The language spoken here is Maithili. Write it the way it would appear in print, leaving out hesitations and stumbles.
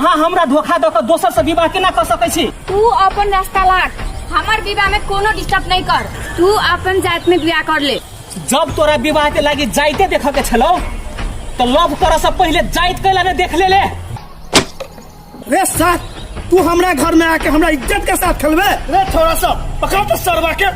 अहाँ हमरा धोखा दऽ कऽ दोसर से विवाह केना कऽ सकै छी? तू अपन रास्ता लाग, हमर विवाह में कोनो डिस्टर्ब नहीं कर। तू अपन जात में बियाह कर ले। जब तोरा विवाह के लागी जाइते देख के छलो तो लव करे से पहले जाइत कैला ने देख ले ले। रे साथ, तू हमरा घर में आके हमरा इज्जत के साथ खेलबे? रे थोड़ा सा पकड़ तो सरवा के।